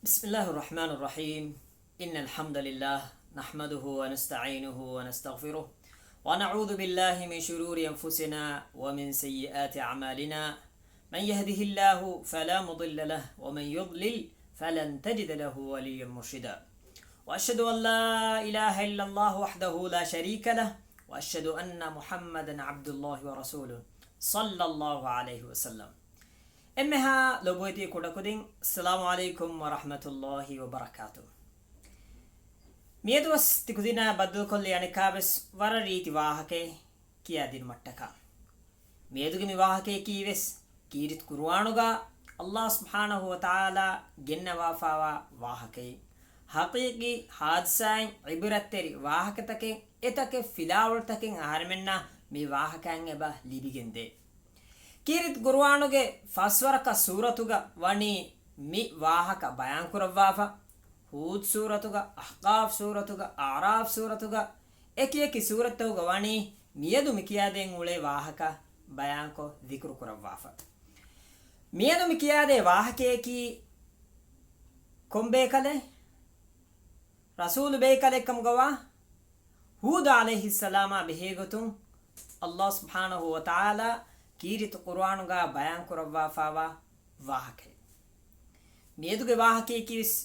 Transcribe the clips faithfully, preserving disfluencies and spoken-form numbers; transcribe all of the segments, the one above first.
بسم الله الرحمن الرحيم. إن الحمد لله نحمده ونستعينه ونستغفره، ونعوذ بالله من شرور أنفسنا ومن سيئات أعمالنا. من يهده الله فلا مضل له، ومن يضلل فلن تجد له وليا مرشدا. وأشهد أن لا إله إلا الله وحده لا شريك له، وأشهد أن محمدا عبد الله ورسوله، صلى الله عليه وسلم. އެންމެހާ ލޮބުވެތި ކުޑަކުދިން، އައްސަލާމު ޢަލައިކުމް ވަރަޙްމަތުﷲި ވަބަރަކާތު. މިއަދުވެސް ތިކުދިންނާ ބައްދަލުކޮށްލި އަނެއްކާވެސް ވަރަށް ރީތި ވާހަކައެއް ކިޔާދިނުމަށްޓަކާ. މިއަދުގެ މި ވާހަކަޔަކީވެސް ކީރިތި ޤުރުއާނުގަ ﷲ ސުބްޙާނަހޫ ވަތަޢާލާ ގެންނަވާފާވާ ވާހަކައެއް. ޙަޤީޤީ ޙާދިސާއިން ޢިބްރަތްތެރި ވާހަކަތަކެއް، އެތަކެއް ފިލާވަޅުތަކެއް އަހަރެމެންނަށް މި ވާހަކައިން އެބަ ލިބިގެންދޭ. ކީރިތި ޤުރުއާނުގެ ފަސްވަރަކަށް ސޫރަތުގަ ވަނީ މި ވާހަކަ ބަޔާންކުރައްވާފަ. ހޫދު ސޫރަތުގަ، އަޙްޤާފް ސޫރަތުގަ، އަޢުރާފް ސޫރަތުގަ، އެކިއެކި ސޫރަތްތަކުގަ ވަނީ މިއަދު މި ކިޔާދޭން އުޅޭ ވާހަކަ ބަޔާންކޮށް ޛިކުރު ކުރައްވާފަ. މިއަދު މި ކިޔާދޭ ވާހަކަޔަކީ ކޮން ބޭކަލެއް؟ ރަސޫލު ބޭކަލެއްކަމުގަވާ ހޫދު ޢަލައިހިއްސަލާމާ ބެހޭގޮތުން ﷲ ސުބްޙާނަހޫ ވަތަޢާލާ ކީރިތި ޤުރުއާނުގަ ބަޔާންކުރައްވާފާވާ ވާހަކައެއް. މިއަދުގެ ވާހަކަޔަކީވެސް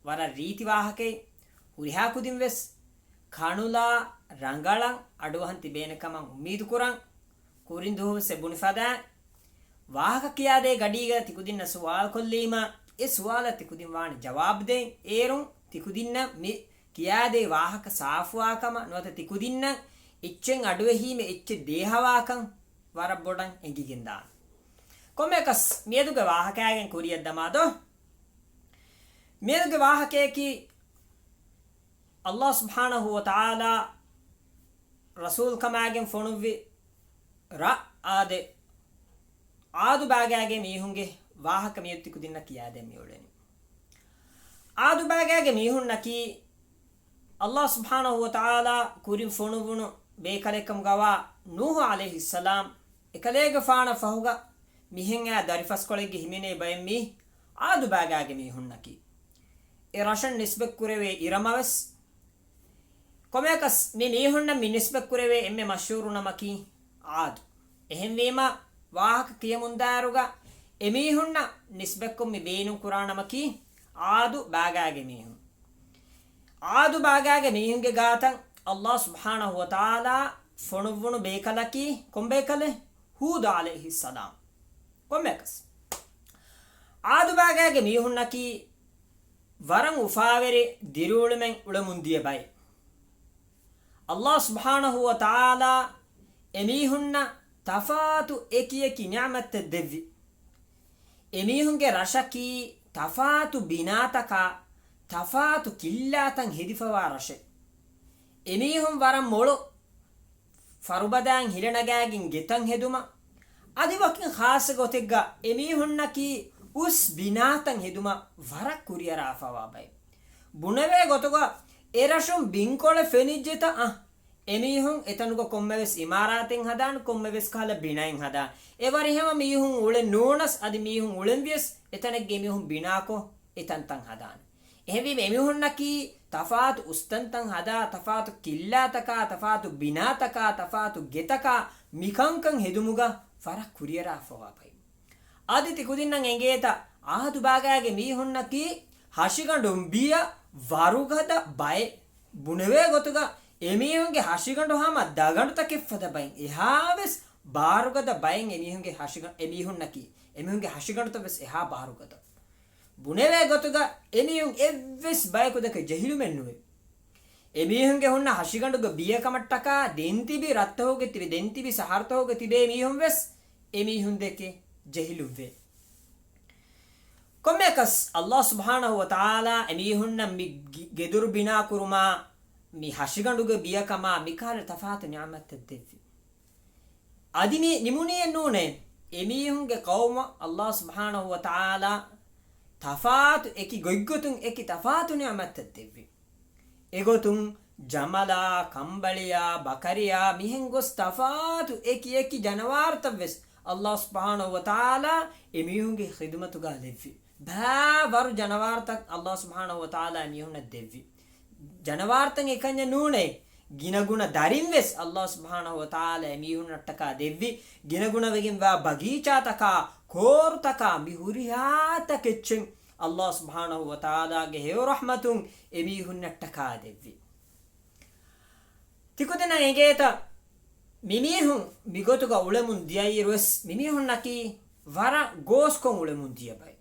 ވަރަށް ރީތި ވާހަކައެއް. ހުރިހާ ކުދިންވެސް ކަނުލާ ރަނގަޅަށް އަޑުއަހަން ތިބޭނެ ކަމަށް އުއްމީދުކުރަން. ކުރިން ދުވަހުވެސް އެ ބުނި ފަދައިން ވާހަކަ ކިޔާދޭ ގަޑީގަ ތިކުދިންނަށް ސުވާލުކޮށްލީމަ، އެ ސުވާލަށް ތިކުދިން ވާނެ ޖަވާބު ދޭން. އޭރުން ތިކުދިންނަށް މި ކިޔާދޭ ވާހަކަ ސާފުވާކަމަށް ނުވަތަ ތިކުދިންނަށް އެއްޗެއް އަޑުއެހީމަ އެއްޗެއް ދޭހަވާކަން ވަރަށް ބޮޑަށް އެނގިގެންދާނެ. ކޮންމެއަކަސް މިއަދުގެ ވާހަކައިގެން ކުރިއަށް ދަމާދޯ. މިއަދުގެ ވާހަކަޔަކީ ﷲ ސުބްޙާނަހޫ ވަތަޢާލާ ރަސޫލުކަމާގެން ފޮނުއްވި ރައް އާދެ، އާދު ބާގާގެ މީހުންގެ ވާހަކަ މިއޮތް ތިކުދިންނަށް ކިޔާދޭން މިއުޅެނީ. އާދު ބާގާގެ މީހުންނަކީ ﷲ ސުބްޙާނަހޫ ވަތަޢާލާ ކުރިން ފޮނުއްވުނު ބޭކަލެއްކަމުގަވާ ނޫޙު ޢަލައިހިއްސަލާމް އެކަލޭގެފާނަށް ފަހުގަ މިހެން އާ ދަރިފަސްކޮޅެއްގެ ހިމެނޭ ބައެއް މީ އާދު ބާގާގެ މީހުންނަކީ. އެ ރަށަށް ނިސްބަތްކުރެވޭ އިރަމަވެސް. ކޮމެއަކަސް މި މީހުންނަށް މި ނިސްބަތްކުރެވޭ އެންމެ މަޝްހޫރު ނަމަކީ އާދު. އެހެންވީމަ، ވާހަކަ ކިޔަމުންދާއިރުގަ އެމީހުންނަށް ނިސްބަތްކޮށް މި ބޭނުން ކުރާ ނަމަކީ އާދު ބާގާގެ މީހުން. އާދު ބާގާގެ މީހުންގެ ގާތަށް ﷲ ސުބްޙާނަހޫ ވަތަޢާލާ ފޮނުއްވުނު ބޭކަލަކީ ކޮން ބޭކަލެއް؟ ހޫދު ޢަލައިހިއްސަލާމް. ކޮންމެއަކަސް އާދު ބާގާގެ މީހުންނަކީ ވަރަށް އުފާވެރި ދިރިއުޅުމެއް އުޅެމުންދިޔަ ބައެއް. ﷲ ސުބްޙާނަހޫ ވަތަޢާލާ އެމީހުންނަށް ތަފާތު އެކިއެކި ނިޢުމަތްތައް ދެއްވި. އެމީހުންގެ ރަށަކީ ތަފާތު ބިނާތަކާ، ތަފާތު ކިއްލާތައް ހެދިފަވާ ރަށެއް. އެމީހުން ވަރަށް މޮޅު ފަރުބަދައިން ހިލަނަގާގެން ގެތައް ހެދުމަށް، އަދި ވަކިން ޚާއްޞަ ގޮތެއްގަ އެމީހުންނަކީ އުސް ބިނާތައް ހެދުމަށް ވަރަށް ކުރިއަރާފަވާ ބައެއް. ބުނެވޭ ގޮތުގަ އެރަށުން ބިންކޮޅެއް ފެނިއްޖެތަ؟ އަ، އެމީހުން އެތަނުގަ ކޮންމެވެސް އިމާރާތެއް ހަދާނެ، ކޮންމެވެސް ކަހަލަ ބިނައެއް ހަދާނެ. އެވަރިހަމަ މީހުން އުޅެން ނޫނަސް، އަދި މީހުން އުޅެންވިޔަސް އެތަނެއްގެ މީހުން ބިނާކޮށް އެތަންތަން ހަދާނެ. އެހެންވީމަ އެމީހުންނަކީ ތަފާތު އުސްތަންތަން ހަދާ، ތަފާތު ކިއްލާތަކާ، ތަފާތު ބިނާތަކާ، ތަފާތު ގެތަކާ މިކަންކަން ހެދުމުގަ ވަރަށް ކުރިއަރާފަވާ ބައެއް. އަދި ތިކުދިންނަށް އެނގޭތަ، އާދު ބާގާގެ މީހުންނަކީ ހަށިގަނޑުން ބިޔަ ވަރުގަދަ ބައެއް. ބުނެވޭ ގޮތުގަ އެމީހުންގެ ހަށިގަނޑު ހަމަ ދަގަނޑުތަކެއް ފަދަ ބައެއް. އެހާވެސް ބާރުގަދަ ބައެއް އެމީހުންގެ ހަށިގަ-، އެމީހުންނަކީ. އެމީހުންގެ ހަށިގަނޑުތައް ވެސް އެހާ ބާރުގަދަ. ބުނެވޭ ގޮތުގަ އެމީހުން އެއްވެސް ބަޔަކު ދެކެ ޖެހިލުމެއް ނުވޭ. އެމީހުންގެ ހުންނަ ހަށިގަނޑުގެ ބިޔަކަމަށްޓަކާ ދެން ތިބި ރަށްތަހުގެ ތިބި، ދެން ތިބި ސަހަރުތަހުގެ ތިބޭ މީހުން ވެސް އެމީހުން ދެކެ ޖެހިލުއްވޭ. ކޮންމެއަކަސް ﷲ ސުބްޙާނަހޫ ވަތަޢާލާ އެމީހުންނަށް މި ގި-، ގެދޮރު ބިނާކުރުމާ، މި ހަށިގަނޑުގެ ބިޔަކަމާ މިކަހަލަ ތަފާތު ނިޢުމަތްތައް ދެއްވި. އަދި މި ނިމުނީއެއް ނޫނޭ، އެމީހުންގެ ޤައުމަށް ﷲ ސުބްޙާނަހޫ ވަތަޢާލާ ތަފާތު އެކި ގޮތްގޮތުން އެކި ތަފާތު ނިޢުމަތްތައް ދެއްވި. އެގޮތުން ޖަމަލާ، ކަނބަޅިޔާ، ބަކަރިޔާ މިހެން ގޮސް ތަފާތު އެކި އެކި ޖަނަވާރުތައް ވެސް ﷲ ސުބްޙާނަހޫ ވަތަޢާލާ އެމީހުންގެ ޚިދުމަތުގަ ލެއްވި. ބައިވަރު ޖަނަވާރުތައް ﷲ ސުބްޙާނަހޫ ވަތަޢާލާ މީހުންނަށް ދެއްވި. ޖަނަވާރުތައް އެކަންޏެއް ނޫނޭ، ގިނަގުނަ ދަރިން ވެސް ﷲ ސުބްޙާނަހޫ ވަތަޢާލާ މީހުންނަށްޓަކާ ދެއްވި. ގިނަގުނަވެގެންވާ ބަގީޗާތަކާ، ކޯރުތަކާ، މި ހުރިހާ ތަކެއްޗެއް ﷲ ސުބްޙާނަހޫ ވަތަޢާލާގެ ހެޔޮ ރަޙްމަތުން އެމީހުންނަށްޓަކާ ދެއްވި. ތިކުދިންނަށް އެނގޭތަ؟ މިމީހުން މިގޮތުގަ އުޅެމުން ދިޔައިރުވެސް މިމީހުންނަކީ ވަރަށް ގޯސްކޮށް އުޅެމުން ދިޔަ ބައެއް.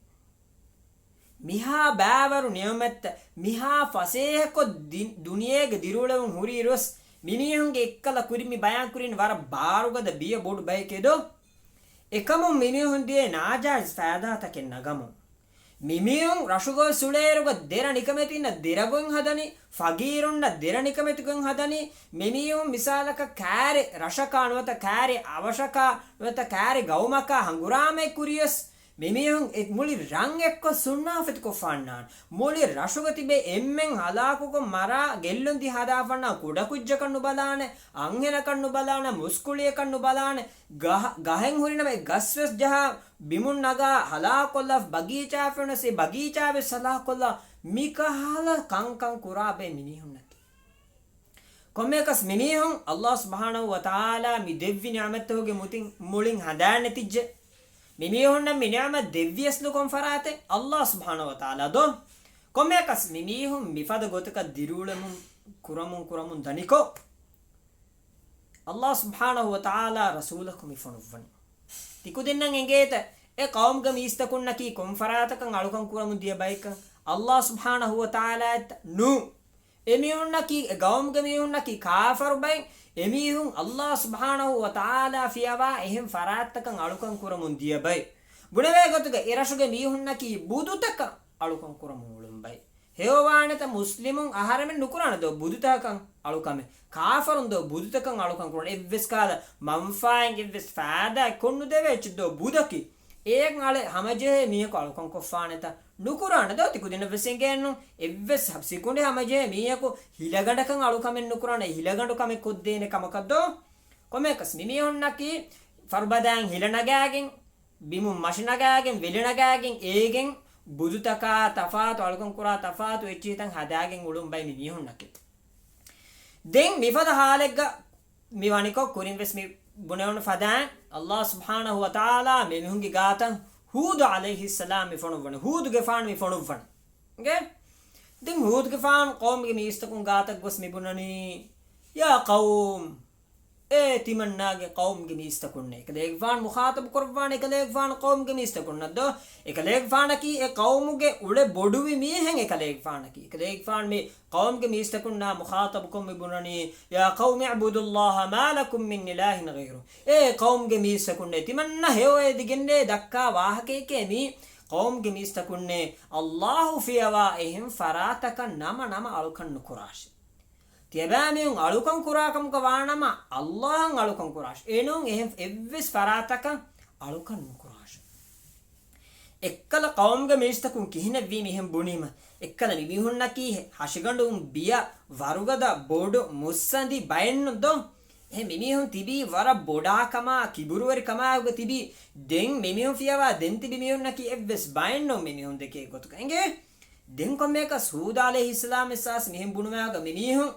މިހާ ބައިވަރު ނިޢުމަތްތައް، މިހާ ފަސޭހަކޮށް ދި-، ދުނިޔޭގެ ދިރިއުޅެމުން ހުރިއިރުވެސް މިމީހުންގެ އެއްކަލަ ކުރިން މި ބަޔާންކުރީން ވަރަށް ބާރުގަދަ ބިޔަ ބޮޑު ބައެކޭ ދޯ؟ އެކަމުން މިމީހުން ދިޔައީ ނާޖާއިޒް ފައިދާތަކެއް ނަގަމުން. މިމީހުން ރަށުގަ ވެސް އުޅޭއިރުގަ ދެރަ ނިކަމެތިންނަށް ދެރަގޮތް ހަދަނީ، ފަގީރުންނަށް ދެރަ ނިކަމެތިގޮތް ހަދަނީ، މިމީހުން މިސާލަކަށް ކާރި ރަށަކާ ނުވަތަ ކާރި އަވަށަކާ ނުވަތަ ކާރި ގައުމަކާ ހަނގުރާމައެއް ކުރިޔަސް، މިމީހުން އެ މުޅި ރަށް އެއްކޮށް ސުންނާފަތިކޮށްފާންނާނެ. މުޅި ރަށުގަ ތިބޭ އެންމެން ހަލާކުކޮށް މަރާ ގެއްލުން ދީ ހަދާފަންނާ ކުޑަކުއްޖަކަށް ނުބަލާނެ، އަންހެނަކަށް ނުބަލާނެ، މުސްކުޅިޔަކަށް ނުބަލާނެ، ގަހަ-، ގަހެއް ހުރިނަމަ އެ ގަސްވެސް ޖަހާ، ބިމުން ނަގާ ހަލާކޮށްލާ، ބަގީޗާ ފެނުނަސް އެ ބަގީޗާ ވެސް ހަލާކޮށްލާ، މިކަހަލަ ކަންކަން ކުރާ ބައެއް މިނީހުންނަކީ. ކޮންމެއަކަސް މިމީހުން ﷲ ސުބްޙާނަހޫ ވަތަޢާލާ މި ދެއްވި ނިޢުމަތްތަކުގެ މުތިން މުޅިން ހަނދާން ނެތިއްޖެ. މިމީހުންނަށް މި ނިޢުމަތް ދެއްވިޔަސް ލުކުން ފަރާތެއް ﷲ ސުބްޙާނަހޫ ވަތަޢާލާ ދޯ؟ ކޮންމެއަކަސް މިމީހުން މިފަދަ ގޮތަކަށް ދިރިއުޅެމުން ކުރަމުން ކުރަމުން ދަނިކޮށް، ﷲ ސުބްޙާނަހޫ ވަތަޢާލާ ރަސޫލަކު މި ފޮނުއްވަނީ. ތިކުދިންނަށް އެނގޭތަ؟ އެ ޤައުމުގެ މީސްތަކުންނަކީ ކޮން ފަރާތަކަށް އަޅުކަން ކުރަމުން ދިޔަ ބައެއްކަން؟ ﷲ ސުބްޙާނަހޫ ވަތަޢާލާއަށްތަ؟ ނޫން. އެމީހުންނަކީ، އެ ޤައުމުގެ މީހުންނަކީ ކާފަރު ބައެއް. އެމީހުން ﷲ ސުބްޙާނަހޫ ވަތަޢާލާ ފިޔަވާ އެހެން ފަރާތްތަކަށް އަޅުކަން ކުރަމުން ދިޔަ ބައެއް. ބުނެވޭ ގޮތުގަ އެ ރަށުގެ މީހުންނަކީ ބުދުތަކަށް އަޅުކަން ކުރަމުން އުޅުން ބައެއް. ހެޔޮވާނެތަ މުސްލިމުން އަހަރެމެން ނުކުރާނެ ދޯ ބުދުތަކަށް އަޅުކަމެއް؟ ކާފަރުން ދޯ ބުދުތަކަށް އަޅުކަން ކުރާނެ؟ އެއްވެސް ކަހަލަ މަންފާއެއް އެއްވެސް ފައިދާއެއް ކޮށްނުދެވޭ އެއްޗެއް ދޯ ބުދަކީ. އޭގެ އަޅެ ހަމަޖެހޭ މީހަކު އަޅުކަން ކޮށްފާނެތަ؟ ނުކުރާނެ ދޯ؟ ތިކުދިންނަށް ވެސް އެނގޭނު. އެއްވެސް ސިކުނޑި ހަމަޖެހޭ މީހަކު ހިލަގަނޑަކަށް އަޅުކަމެއް ނުކުރާނެ، ހިލަގަނޑު ކަމެއް ކޮށްދޭނެ ކަމަކަށް ދޯ؟ ކޮންމެއަކަސް މިމީހުންނަކީ ފަރުބަދައިން ހިލަ ނަގާގެން، ބިމުން މަށި ނަގާގެން، ވެލި ނަގާގެން، އޭގެން ބުދުތަކާ ތަފާތު، އަޅުކަން ކުރާ ތަފާތު އެއްޗިހިތައް ހަދާގެން އުޅުން ބައި މި މީހުންނަކީ. ދެން މިފަދަ ހާލެއްގަ މި ވަނިކޮށް، ކުރިން ވެސް މި ބުނެވުނު ފަދައިން، ﷲ ސުބްޙާނަހޫ ވަތަޢާލާ މި މީހުންގެ ގާތަށް ހޫދު ޢަލައިހިއްސަލާމް މި ފޮނުއްވަނީ. ހޫދުގެފާނު މި ފޮނުއްވަނީ. އިނގޭ؟ ދެން ހޫދުގެފާނު ޤައުމުގެ މީސްތަކުން ގާތަށް ގޮސް މި ބުނަނީ، ޔާ ޤައުމް، އޭ ތިމަންނާގެ ޤައުމުގެ މީސްތަކުންނޭ. އެކަލޭގެފާނު މުޚާޠަބު ކުރައްވާނެ އެކަލޭގެފާނު ޤައުމުގެ މީސްތަކުންނަށް ދޯ؟ އެކަލޭގެފާނަކީ އެ ޤައުމުގެ އުޅެ ބޮޑުވި މީހެއް އެކަލޭގެފާނަކީ. އެކަލޭގެފާނު މި ޤައުމުގެ މީސްތަކުންނާ މުޚާޠަބުކޮށް މި ބުނަނީ، يا قوم اعبدوا الله ما لكم من إله غيره. އޭ ޤައުމުގެ މީސްތަކުންނޭ، ތިމަންނަ ހެޔޮއެދިގެންނޭ ދައްކާ ވާހަކައެކޭ މީ. ޤައުމުގެ މީސްތަކުންނޭ، ﷲ ފިޔަވާ އެހެން ފަރާތަކަށް ނަމަ ނަމަ އަޅުކަން ނުކުރާށޭ. ތިޔަބައިމީހުން އަޅުކަން ކުރާކަމުގަ ވާނަމަ، ﷲ އަށް އަޅުކަން ކުރާށޭ. އެނޫން އެހެން އެއްވެސް ފަރާތަކަށް އަޅުކަން ނުކުރާށޭ. އެއްކަލަ ޤައުމުގެ މީސްތަކުން ކިހިނެއްވީ މިހެން ބުނީމަ؟ އެއްކަލަ މިމީހުންނަކީ ހަށިގަނޑު ބިޔަ ވަރުގަދަ ބޮޑު މުއްސަނދި ބައެއްނު ދޯ؟ އެހެން މިމީހުން ތިބީ ވަރަށް ބޮޑާކަމާ، ކިބުރުވެރިކަމާއެކުގަ ތިބީ. ދެން މިމީހުން ފިޔަވާ ދެން ތިބި މީހުންނަކީ އެއްވެސް ބައެއްނު މިމީހުން ދެކޭ ގޮތުގަ. އިނގޭ؟ ދެން ކޮންމެއަކަސް ހޫދު ޢަލައިހިއްސަލާމް ވެސް މިހެން ބުނުމާގަ މިމީހުން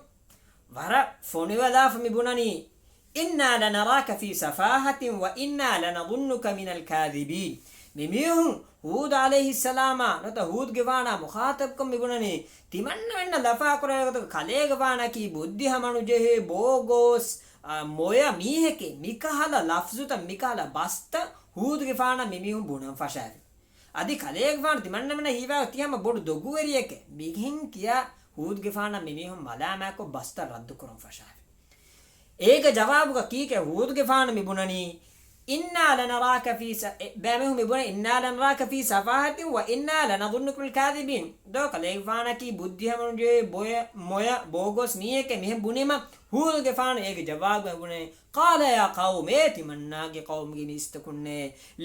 ވަރަށް ފޮނިވަލާފަ މި ބުނަނީ، إنا لنراك في سفاهة وإنا لنظنك من الكاذبين. މިމީހުން ހޫދު ޢަލައިހިއްސަލާމާ ނުވަތަ ހޫދުގެފާނާ މުޚާޠަބުކޮށް މި ބުނަނީ، ތިމަންނަމެންނަށް ލަފާކުރެވޭ ގޮތަކަށް ކަލޭގެފާނަކީ ބުއްދި ހަމަނުޖެހޭ ބޯގޯސް، އާ، މޮޔަ މީހެކޭ. މިކަހަލަ ލަފްޒުތައް، މިކަހަލަ ބަސްތައް ހޫދުގެފާނަށް މިމީހުން ބުނަން ފަށާފި. އަދި ކަލޭގެފާނު ތިމަންނަމެންނަށް ހީވާ ތި ހަމަ ބޮޑު ދޮގުވެރިއެކޭ މިހެން ކިޔާ ހޫދުގެފާނަށް މިމީހުން މަލާމާތްކޮށް ބަސްތައް ރައްދުކުރަން ފަށާފި. އޭގެ ޖަވާބުގަ ކީކޭ ހޫދުގެފާނު މި ބުނަނީ، إنا لنراك في س-، އެ، ބައެއް މީހުން މި ބުނަނީ، إنا لنراك في سفاهة وإنا لنظنك من الكاذبين. ދޯ ކަލޭގެފާނަކީ ބުއްދި ހަމަނުޖެހޭ ބޮޔަ، މޮޔަ، ބޯގޯސް މީހެކޭ މިހެން ބުނީމަ، ހޫދުގެފާނު އޭގެ ޖަވާބު ބުނެ، قال يا قوم، އޭ ތިމަންނާގެ ޤައުމުގެ މީސްތަކުންނޭ،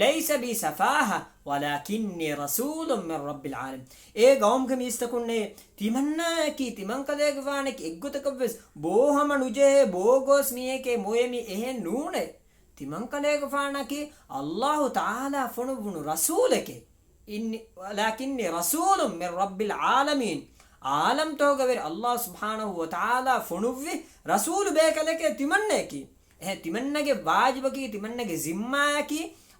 ليس بي سفاهة ولكني رسول من رب العالمين. އޭ ޤައުމުގެ މީސްތަކުންނޭ، ތިމަންނާއަކީ، ތިމަންކަލޭގެފާނަކީ އެއްގޮތަކަށްވެސް ބޯ ހަމަ ނުޖެހޭ ބޯގޯސް މީހެކޭ މޮޔަ މީ އެހެން ނޫނޭ. ތިމަންކަލޭގެފާނަކީ ﷲ ތަޢާލާ ފޮނުއްވުނު ރަސޫލެކޭ. إني، ولكني رسول من رب العالمين. ޢާލަމްތަކުގެ ވެރި ﷲ ސުބްޙާނަހޫ ވަތަޢާލާ ފޮނުއްވި ރަސޫލު ބޭކަލެކޭ ތިމަންނަޔަކީ. އެހެން ތިމަންނަގެ ވާޖިބަކީ، ތިމަންނަގެ ޒިންމާއަކީ،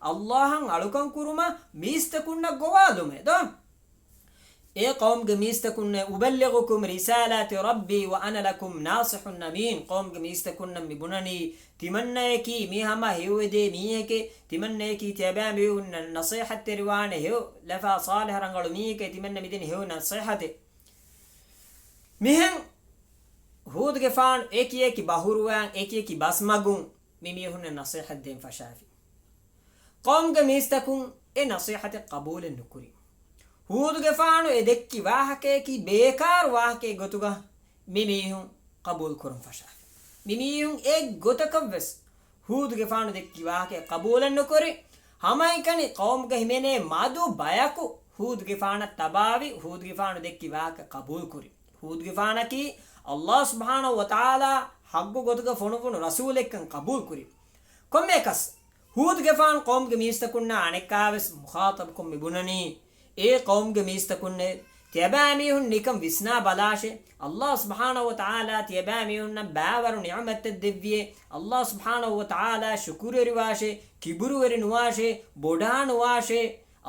ﷲ އަށް އަޅުކަން ކުރުމަށް މީސްތަކުންނަށް ގޮވާލުމޭ ދޯ؟ އޭ ޤައުމުގެ މީސްތަކުންނޭ، أبلغكم رسالات ربي وأنا لكم ناصح أمين. ޤައުމުގެ މީސްތަކުންނަށް މި ބުނަނީ، ތިމަންނަޔަކީ މީ ހަމަ ހެޔޮއެދޭ މީހެކޭ، ތިމަންނަޔަކީ ތިޔަބައިމީހުންނަށް ނަޞޭޙަތްތެރިވާނެ ހެޔޮ ލަފާ ޞާލިޙަ ރަނގަޅު މީހެކޭ، ތިމަންނަ މިދެނީ ހެޔޮ ނަޞޭޙަތެއް. މިހެން ހޫދުގެފާނު އެކިއެކި ބަހުރުވާން، އެކިއެކި ބަސްމަގުން މި މީހުންނަށް ނަޞޭޙަތް ދޭން ފަށާފި. ޤައުމުގެ މީސްތަކުން އެ ނަޞޭޙަތެއް ޤަބޫލެއް ނުކުރި. ހޫދުގެފާނު އެ ދެއްކި ވާހަކަޔަކީ ބޭކާރު ވާހަކައެއް ގޮތުގަ މި މީހުން ޤަބޫލު ކުރަން ފަށާފި. މި މީހުން އެއްގޮތަކަށްވެސް ހޫދުގެފާނު ދެއްކި ވާހަކައެއް ޤަބޫލެއް ނުކުރި. ހަމައެކަނި ޤައުމުގަ ހިމެނޭ މަދު ބަޔަކު ހޫދުގެފާނަށް ތަބާވި، ހޫދުގެފާނު ދެއްކި ވާހަކަ ޤަބޫލު ކުރި. ހޫދުގެފާނަކީ ﷲ ސުބްޙާނަހޫ ވަތަޢާލާ ޙައްޤު ގޮތުގަ ފޮނުއްވުނު ރަސޫލެއްކަން ޤަބޫލު ކުރި. ކޮންމެއަކަސް، ހޫދުގެފާނު ޤައުމުގެ މީސްތަކުންނާ އަނެއްކާވެސް މުޚާޠަބުކޮށް މި ބުނަނީ، އޭ ޤައުމުގެ މީސްތަކުންނޭ، ތިޔަބައިމީހުން ނިކަން ވިސްނާ ބަލާށޭ، ﷲ ސުބްޙާނަހޫ ވަތަޢާލާ ތިޔަބައިމީހުންނަށް ބައިވަރު ނިޢުމަތެއް ދެއްވިއޭ، ﷲ ސުބްޙާނަހޫ ވަތަޢާލާ ޝުކުރުވެރިވާށޭ، ކިބުރުވެރި ނުވާށޭ، ބޮޑާ ނުވާށޭ،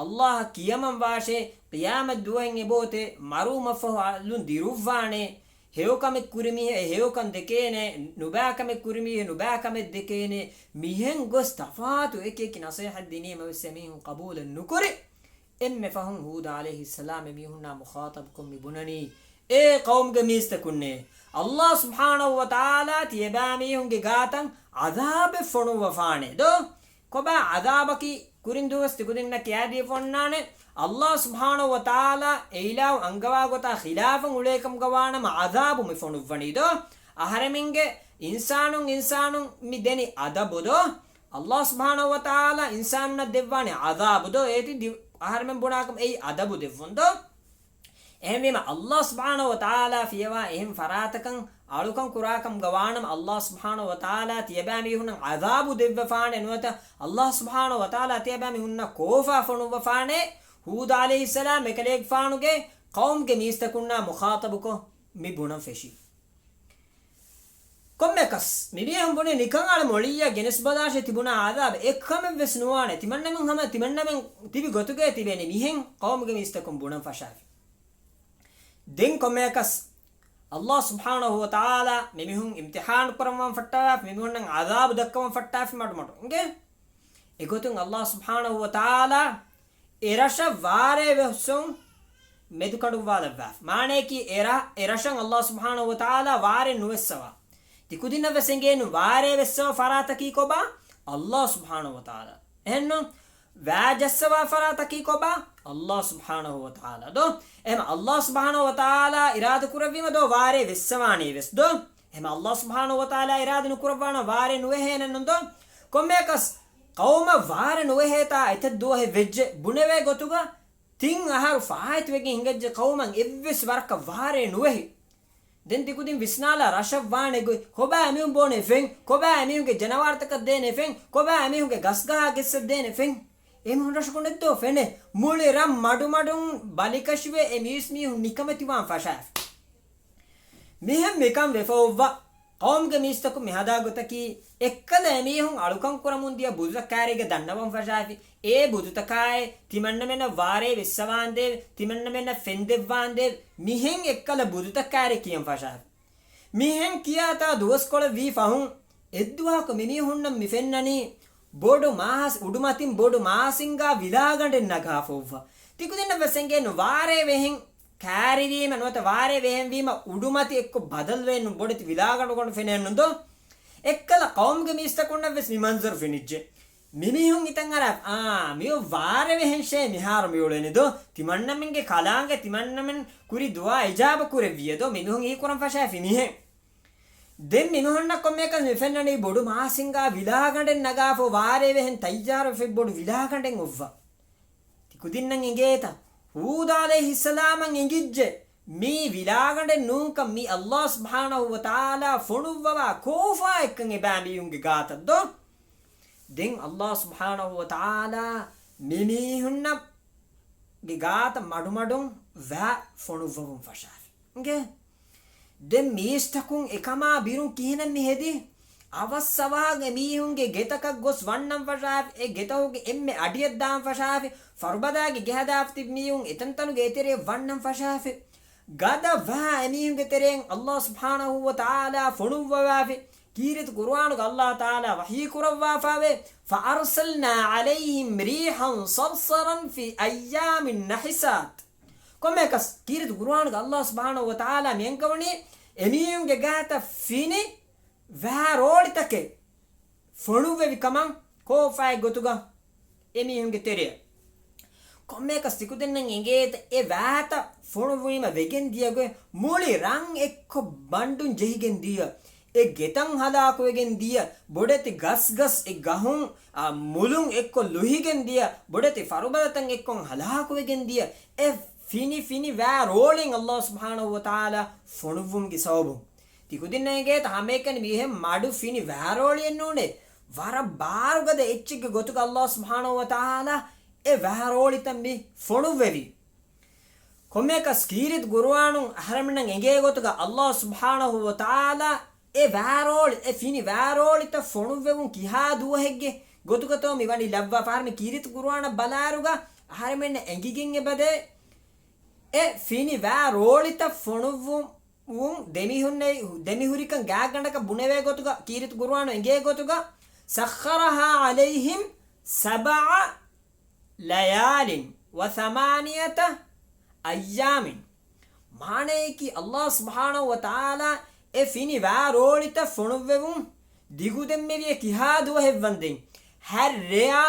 ﷲ އަށް ކިޔަމަން ވާށޭ، ޤިޔާމަތް ދުވަހެއް އެބައޮތޭ، މަރުވުމަށްފަހު އަލުން ދިރުއްވާނޭ، ހެޔޮކަމެއް ކުރި މީހެއް އެ ހެޔޮކަން ދެކޭނެ، ނުބާކަމެއް ކުރި މީހެއް ނުބާކަމެއް ދެކޭނެ، މިހެން ގޮސް ތަފާތު އެކި އެކި ނަޞޭޙަތް ދިނީމަވެސް އެމީހުން ޤަބޫލެއް ނުކުރި. އެންމެ ފަހުން ހޫދު ޢަލައިހިއްސަލާމް އެމީހުންނާ މުޚާޠަބުކޮށް މި ބުނަނީ، އޭ ޤައުމުގެ މީސްތަކުންނޭ، ﷲ ސުބްޙާނަހޫ ވަތަޢާލާ ތިޔަބައިމީހުންގެ ގާތަށް ޢަޛާބެއް ފޮނުއްވަފާނޭ ދޯ؟ ކޮބާ ޢަޛާބަކީ؟ ކުރިން ދުވަސް ތިކުދިންނަށް ކިޔާދީފަ އޮންނާނެ، ﷲ ސުބްޙާނަހޫ ވަތަޢާލާ އެއިލާހު އަންގަވާ ގޮތާ ޚިލާފަށް އުޅޭކަމުގަ ވާނަމަ ޢަޛާބު މި ފޮނުއްވަނީ ދޯ؟ އަހަރެމެންގެ އިންސާނުން އިންސާނުން މި ދެނީ އަދަބު ދޯ؟ ﷲ ސުބްޙާނަހޫ ވަތަޢާލާ އިންސާނުންނަށް ދެއްވާނެ ޢަޛާބު ދޯ؟ އޭތި ދި-، އަހަރެމެން ބުނާކަމަށް އެއީ އަދަބު ދެއްވުން ދޯ؟ އެހެންވީމަ، ﷲ ސުބްޙާނަހޫ ވަތަޢާލާ ފިޔަވާ އެހެން ފަރާތަކަށް އަޅުކަން ކުރާކަމުގަ ވާނަމަ، ﷲ ސުބްޙާނަހޫ ވަތަޢާލާ ތިޔަބައިމީހުންނަށް ޢަޛާބު ދެއްވަފާނެ ނުވަތަ، ﷲ ސުބްޙާނަހޫ ވަތަޢާލާ ތިޔަބައިމީހުންނަށް ކޯފާ ފޮނުއްވަފާނެ. ހޫދު ޢަލައިހިއްސަލާމް އެކަލޭގެފާނުގެ ޤައުމުގެ މީސްތަކުންނާ މުޚާޠަބުކޮށް މި ބުނަން ފެށީ. ކޮންމެއަކަސް، މި މީހުން ބުނި ނިކަން އަޅަ މޮޅިއްޔާ ގެނެސް ބަލާށޭ ތިބުނާ ޢަޛާބެއް އެއްކަމެއްވެސް ނުވާނެ. ތިމަންނަމެން ހަމަ ތިމަންނަމެން ތިބި ގޮތުގައި ތިބޭނެ މިހެން ޤައުމުގެ މީސްތަކުން ބުނަން ފަށާފި. ދެން ކޮންމެއަކަސް، ﷲ ސުބްޙާނަހޫ ވަތަޢާލާ މި މީހުން އިމްތިޙާނު ކުރައްވަން ފައްޓާފި، މި މީހުންނަށް ޢަޛާބު ދައްކަވަން ފައްޓާފި މަޑުމަޑު. އިނގޭ؟ އެގޮތުން ﷲ ސުބްޙާނަހޫ ވަތަޢާލާ އެ ރަށަށް ވާރޭ ވެއްސަވަން މެދުކަނޑުއްވާލައްވާފި. މާނަޔަކީ އެ ރަ-، އެ ރަށަށް ﷲ ސުބްޙާނަހޫ ވަތަޢާލާ ވާރޭ ނުވެއްސަވާ. ތިކުދިންނަށް ވެސް އެނގޭނު ވާރޭ ވެއްސަވާ ފަރާތަކީ ކޮބާ؟ ﷲ ސުބްޙާނަހޫ ވަތަޢާލާ. އެހެންނު؟ ވާ ޖައްސަވާ ފަރާތަކީ ކޮބާ؟ ﷲ ސުބްޙާނަހޫ ވަތަޢާލާ ދޯ؟ އެހެން ﷲ ސުބްޙާނަހޫ ވަތަޢާލާ އިރާދަ ކުރެއްވީމަ ދޯ ވާރޭ ވެއްސަވާނީ ވެސް ދޯ؟ އެހެން ﷲ ސުބްޙާނަހޫ ވަތަޢާލާ އިރާދަ ނުކުރައްވާނަ ވާރޭ ނުވެހޭނެއްނު ދޯ؟ ކޮންމެއަކަސް ޤައުމަށް ވާރޭ ނުވެހޭތާ އެތައް ދުވަހެއް ވެއްޖެ ބުނެވޭ ގޮތުގަ ތިން އަހަރު ފާއިތުވެގެން ހިނގައްޖެ ޤައުމަށް އެއްވެސް ވަރަކަށް ވާރޭ ނުވެހި. ދެން ތިކުދިން ވިސްނާލާ ރަށަށް ވާނެ ގޮތް، ކޮބާ އެމީހުން ބޯނެ ފެން، ކޮބާ އެމީހުންގެ ޖަނަވާރުތަކަށް ދޭނެ ފެން، ކޮބާ އެމީހުންގެ ގަސްގަހާ ގެއްސަށް ދޭނެ ފެން. އެމީހުން ރަށަކުން ނެއްދޯ ފެނެ. މުޅި ރަށް މަޑުމަޑުން ބަލިކަށިވެ އެ މީސް މީހުން ނިކަމެތިވާން ފަށާފި. މިހެން މިކަން ވެފައޮއްވާ ޤައުމުގެ މީސްތަކުން މި ހަދާ ގޮތަކީ، އެއްކަލަ އެމީހުން އަޅުކަން ކުރަމުން ދިޔަ ބުދުތައް ކާރީގަ ދަންނަވަން ފަށާފި. އެ ބުދުތަކާއި، ތިމަންނަމެންނަށް ވާރޭ ވެއްސަވާންދޭވެ، ތިމަންނަމެންނަށް ފެން ދެއްވާންދޭވެ، މިހެން އެއްކަލަ ބުދުތައް ކާރީ ކިޔަން ފަށާފި. މިހެން ކިޔާތާ ދުވަސްކޮޅެއް ވީ ފަހުން، އެއްދުވަހަކު މިމީހުންނަށް މި ފެންނަނީ، ބޮޑު މާސް، އުޑުމަތިން ބޮޑު މާސިންގާ ވިލާގަނޑެއް ނަގާފަ އޮއްވާ. ތިކުދިންނަށް ވެސް އެނގޭނު ވާރޭ ވެހެން ކާރިވީމަ ނުވަތަ ވާރޭ ވެހެންވީމަ އުޑުމަތި އެއްކޮށް ބަދަލުވޭނު ބޮޑެތި ވިލާގަނޑުގަނޑު ފެނޭނު ދޯ؟ އެއްކަލަ ޤައުމުގެ މީސްތަކުންނަށް ވެސް މި މަންޒަރު ފެނިއްޖެ. މިމީހުން ހިތަށް އަރާ، އާ، މިއޮއް ވާރޭ ވެހެންށޭ މިހާރު މިއުޅެނީ ދޯ؟ ތިމަންނަމެންގެ ކަލާނގެ ތިމަންނަމެން ކުރި ދުޢާ އިޖާބަ ކުރެއްވިޔޭ ދޯ؟ މިމީހުން އީ ކުރަން ފަށާފި މިހެން. ދެން މިމީހުންނަށް ކޮންމެއަކަސް މި ފެންނަނީ ބޮޑު މާސިންގާ ވިލާގަނޑެއް ނަގާފަ ވާރޭ ވެހެން ތައްޔާރުވެފައި ބޮޑު ވިލާގަނޑެއް އޮއްވާ. ތިކުދިންނަށް އެނގޭތަ؟ ހޫދު ޢަލައިހިއްސަލާމަށް އެނގިއްޖެ މީ ވިލާގަނޑެއް ނޫންކަން، މީ ﷲ ސުބްޙާނަހޫ ވަތަޢާލާ ފޮނުއްވަވާ ކޯފާއެއްކަން އެބައިމީހުންގެ ގާތަށް ދޯ؟ ދެން ﷲ ސުބްޙާނަހޫ ވަތަޢާލާ މިމީހުންނަށް ގެ ގާތަށް މަޑުމަޑުން ވައި ފޮނުއްވަވުން ފަށާފި. އިނގޭ؟ ދެން މީސްތަކުން އެކަމާ ބިރުން ކިހިނެއް މި ހެދީ؟ އަވަސްއަވަހަށް އެމީހުންގެ ގެތަކަށް ގޮސް ވަންނަން ފަށާފި. އެ ގެތަކުގެ އެންމެ އަޑިއަށް ދާން ފަށާފި. ފަރުބަދާގެ ގެ ހަދާފަ ތިބި މީހުން އެތަންތަނުގެ އެތެރެއަށް ވަންނަން ފަށާފި. ގަދަ ވައި އެމީހުންގެ ތެރެއިން ﷲ ސުބްޙާނަހޫ ވަތަޢާލާ ފޮނުއްވަވާފި. ކީރިތި ޤުރުއާނުގަ ﷲ ތަޢާލާ ވަޙީ ކުރައްވާފަވޭ، فَأَرْسَلْنَا عَلَيْهِمْ رِيحًا صَرْصَرًا فِي أَيَّامٍ نَحِسَاتٍ. ކޮންމެއަކަސް ކީރިތި ޤުރުއާނުގަ ﷲ ސުބްޙާނަހޫ ވަތަޢާލާ މި އަންގަވަނީ އެމީހުންގެ ގާތަށް ފިނި ވައި ރޯޅިތަކެއް ފޮނުއްވެވި ކަމަށް ކޯފާއެއް ގޮތުގަ އެމީހުންގެ ތެރެއަށް. ކޮންމެއަކަސް ތިކުދިންނަށް އެނގޭތަ އެ ވައިތައް ފޮނުއްވުމަށް ވެގެން ދިޔަ ގޮތް؟ މުޅި ރަން އެއްކޮށް ބަނޑުން ޖެހިގެން ދިޔަ، އެ ގެތައް ހަލާކުވެގެން ދިޔަ، ބޮޑެތި ގަސްގަސް އެ ގަހުން، އާ، މުލުން އެއްކޮށް ލުހިގެން ދިޔަ، ބޮޑެތި ފަރުބަދަތައް އެއްކޮށް ހަލާކުވެގެން ދިޔަ، އެ ފިނި ފިނި ވައި ރޯޅިން ﷲ ސުބްޙާނަހޫ ވަތަޢާލާ ފޮނުއްވުމުގެ ސަބަބުން. ތިކުދިންނަށް އެނގޭތަ ހަމައެކަނި މިހެން މަޑު ފިނި ވައިރޯޅިއެއް ނޫނޭ. ވަރަށް ބާރުގަދަ އެއްޗެއްގެ ގޮތުގަ ﷲ ސުބްޙާނަހޫ ވަތަޢާލާ އެ ވައިރޯޅިތައް މި ފޮނުއްވެވި. ކޮންމެއަކަސް ކީރިތި ޤުރުއާނުން އަހަރެމެންނަށް އެނގޭ ގޮތުގަ ﷲ ސުބްޙާނަހޫ ވަތަޢާލާ އެ ވައިރޯޅި، އެ ފިނި ވައިރޯޅިތައް ފޮނުއްވެވުން ކިހާ ދުވަހެއްގެ ގޮތުގަތޯ މި ވަނީ ލައްވާފަ؟ އަހަރެމެން ކީރިތި ޤުރުއާނަށް ބަލާއިރުގަ އަހަރެމެންނަށް އެނގިގެން އެބަދޭ އެ ފިނި ވައިރޯޅިތައް ފޮނުއްވުން ވުން ދެމިހުންނެ-، ދެމިހުރިކަން ގާތްގަނޑަކަށް ބުނެވޭ ގޮތުގަ، ކީރިތި ޤުރުއާނު އެނގޭ ގޮތުގަ، سَخَّرَهَا عَلَيْهِمْ سَبْعَ لَيَالٍ وَثَمَانِيَةَ أَيَّامٍ. މާނައަކީ، ﷲ ސުބްޙާނަހޫ ވަތަޢާލާ އެ ފިނި ވައިރޯޅިތައް ފޮނުއްވެވުން ދިގުދެންމެވިޔަ ކިހާ ދުވަހެއްވަންދެން، ހަތް ރެޔާ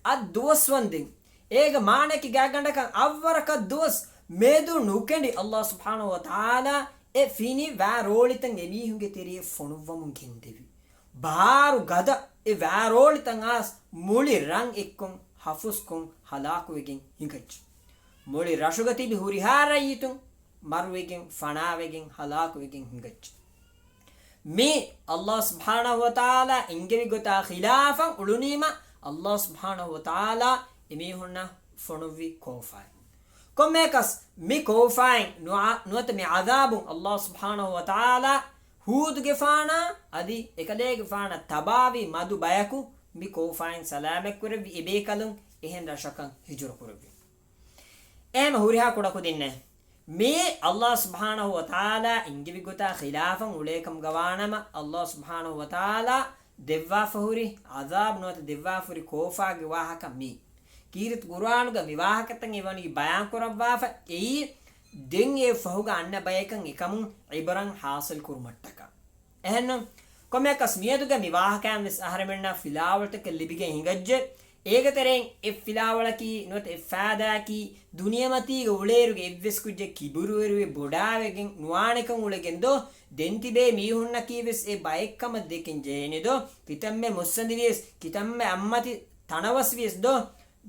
އަށް ދުވަސް ވަންދެން. އޭގެ މާނައަކީ ގާތްގަނޑަކަށް އަށްވަރަކަށް ދުވަސް މެދު ނުކެނޑި ﷲ ސުބްޙާނަހޫ ވަތަޢާލާ އެ ފިނި ވައިރޯޅިތައް އެމީހުންގެ ތެރެއަށް ފޮނުއްވަމުން ގެންދެވި. ބާރު ގަދަ އެ ވައިރޯޅިތައް އައިސް މުޅި ރަން އެއްކޮށް ހަފުސްކޮށް ހަލާކުވެގެން ހިނގައްޖެ. މުޅި ރަށުގަ ތިބި ހުރިހާ ރައްޔިތުން މަރުވެގެން، ފަނާވެގެން، ހަލާކުވެގެން ހިނގައްޖެ. މި ﷲ ސުބްޙާނަހޫ ވަތަޢާލާ އެންގެވި ގޮތާ ޚިލާފަށް އުޅުނީމަ، ﷲ ސުބްޙާނަހޫ ވަތަޢާލާ އެމީހުންނަށް ފޮނުއްވި ކޯފާއެއް. ކޮންމެއަކަސް މި ކޯފާއިން ނުއަ-، ނުވަތަ މި ޢަޛާބުން ﷲ ސުބްޙާނަހޫ ވަތަޢާލާ ހޫދުގެފާނާ އަދި އެކަލޭގެފާނަށް ތަބާވީ މަދު ބަޔަކު މި ކޯފާއިން ސަލާމަތްކުރެއްވި އެބޭކަލުން އެހެން ރަށަކަށް ހިޖުރަ ކުރެއްވި. އެހެން ހުރިހާ ކުޑަކުދިންނެއް މި ﷲ ސުބްޙާނަހޫ ވަތަޢާލާ އެންގެވި ގޮތާ ޚިލާފަށް އުޅޭކަމުގަ ވާނަމަ، ﷲ ސުބްޙާނަހޫ ވަތަޢާލާ ދެއްވާފަ ހުރި ޢަޛާބު ނުވަތަ ދެއްވާފަ ހުރި ކޯފާގެ ވާހަކަ މީ. ކީރިތި ޤުރުއާނުގަ މި ވާހަކަތައް އެވަނީ ބަޔާން ކުރައްވާފަ އެއީ، ދެން އެ ފަހުގަ އަންނަ ބަޔަކަށް އެކަމުން ޢިބްރަތް ޙާޞިލް ކުރުމަށްޓަކާ. އެހެންނު، ކޮންމެއަކަސް މިއަދުގެ މި ވާހަކައިން ވެސް އަހަރެމެންނަށް ފިލާވަޅުތަކެއް ލިބިގެން ހިނގައްޖެ. އޭގެ ތެރެއިން އެއް ފިލާވަޅަކީ ނުވަތަ އެއް ފައިދާއަކީ، ދުނިޔެމަތީގަ އުޅޭއިރުގެ އެއްވެސް ކުއްޖެއް ކިބުރުވެރިވެ ބޮޑާވެގެން ނުވާނެކަން އުޅެގެން ދޯ، ދެން ތިބޭ މީހުންނަކީ ވެސް އެ ބައެއްކަމަށް ދެކެން ޖެހޭނެ ދޯ، ކިތަންމެ މުއްސަނދި ވިޔަސް، ކިތަންމެ އަތްމަތި ތަނަވަސް ވިޔަސް ދޯ،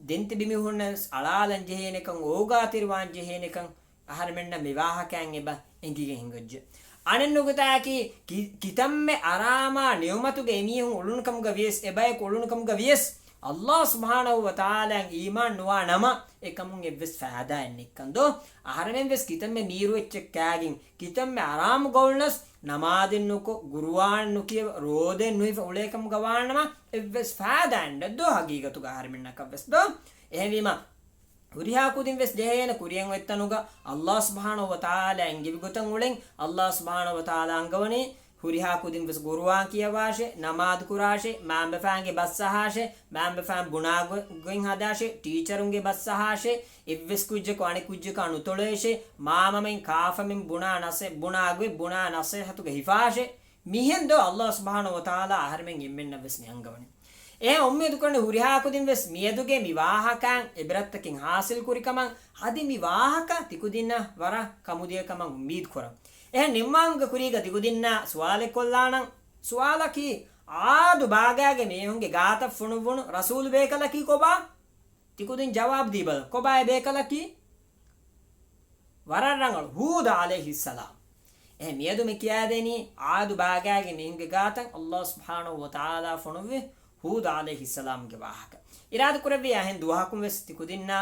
ދެން ތިބި މީހުންނަށް ވެސް އަޅާލަން ޖެހޭނެކަން، އޯގާތެރިވާން ޖެހޭނެކަން، އަހަރެމެންނަށް މި ވާހަކައިން އެބަ އެނގިގެން ހިނގައްޖެ. އަނެއް ނުކުތާއަކީ، ކި-، ކިތަންމެ އަރާމާ ނިޢުމަތުގެ އެމީހުން އުޅުނު ކަމުގަ ވިޔަސް، އެ ބަޔަކު އުޅުނު ކަމުގަ ވިޔަސް، ﷲ ސުބްޙާނަހޫ ވަތަޢާލާއަށް އީމާން ނުވާ ނަމަ، އެކަމުން އެއްވެސް ފައިދާއެއް ނެތްކަން ދޯ؟ އަހަރެމެން ވެސް ކިތަންމެ މީރު އެއްޗެއް ކާގެން، ކިތަންމެ އަރާމު ގޮވުނަސް، ނަމާދެއް ނުކޮށް، ޤުރުއާން ނުކިޔަވަ، ރޯދައެއް ނުހިފަ އުޅޭ ކަމުގަ ވާނަމަ، އެއްވެސް ފައިދާއެއް ނެތް ދޯ ހަގީގަތުގަ އަހަރެމެންނަކަށް ވެސް ދޯ؟ އެހެންވީމަ، ހުރިހާ ކުދިން ވެސް ޖެހޭނެ ކުރިއަށް އޮތްތަނުގަ ﷲ ސުބްޙާނަހޫ ވަތަޢާލާ އެންގެވި ގޮތަށް އުޅެން. ﷲ ސުބްޙާނަހޫ ވަތަޢާލާ އަންގަވަނީ ހުރިހާ ކުދިން ވެސް ޤުރުއާން ކިޔަވާށޭ، ނަމާދު ކުރާށޭ، މައިންބަފައިންގެ ބަސް އަހާށޭ، މައިންބަފައިން ބުނާ ގޮ-، ގޮތް ހަދާށޭ، ޓީޗަރުންގެ ބަސް އަހާށޭ، އެއްވެސް ކުއްޖަކު އަނެއް ކުއްޖަކާ ނުތޮޅޭށޭ، މާމަމެން ކާފަމެން ބުނާ ނަސޭ-، ބުނާ ގޮތް ބުނާ ނަސޭހަތުގަ ހިފާށޭ. މިހެން ދޯ ﷲ ސުބްޙާނަހޫ ވަތަޢާލާ އަހަރެމެން އެންމެންނަށް ވެސް މި އަންގަވަނީ. އެހެން އުއްމީދު ކުރަނީ ހުރިހާ ކުދިން ވެސް މިއަދުގެ މި ވާހަކައިން އިބްރަތްތަކެއް ޙާޞިލް ކުރި ކަމަށް. އަދި މި ވާހަކަ ތިކުދިންނަށް ވަރަށް ކަމުދިޔަ ކަމަށް އުއްމީދު ކުރަން. އެހެން ނިންމާލުމުގެ ކުރީގަ ތިކުދިންނާ ސުވާލެއް ކޮށްލާނަން. ސުވާލަކީ، ޢާދު ބާގާގެ މީހުންގެ ގާތަށް ފޮނުއްވުނު ރަސޫލު ބޭކަލަކީ ކޮބާ؟ ތިކުދިން ޖަވާބު ދީބަލަ. ކޮބާ އެ ބޭކަލަކީ؟ ވަރަށް ރަނގަޅު. ހޫދު ޢަލައިހިއްސަލާމް. އެހެން މިއަދު މި ކިޔާދޭނީ ޢާދު ބާގާގެ މީހުންގެ ގާތަށް ﷲ ސުބްޙާނަހޫ ވަތަޢާލާ ފޮނުއްވި ހޫދު ޢަލައިހިއްސަލާމްގެ ވާހަކަ. އިރާދަ ކުރެއްވި އަހެން ދުވަހަކުން ވެސް ތިކުދިންނާ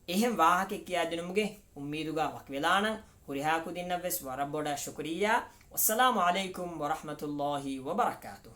އެހެން ވާހަކަ ކިޔާދިނުމުގެ އުއްމީދުގަ ވަކިވެލާނަން. ހުރިހާ ކުދިންނަށްވެސް ވަރަށް ބޮޑަށް ޝުކުރިއްޔާ. ވައްސަލާމު ޢަލައިކުމް ވަރަޙްމަތުﷲ ވަބަރަކާތުހު.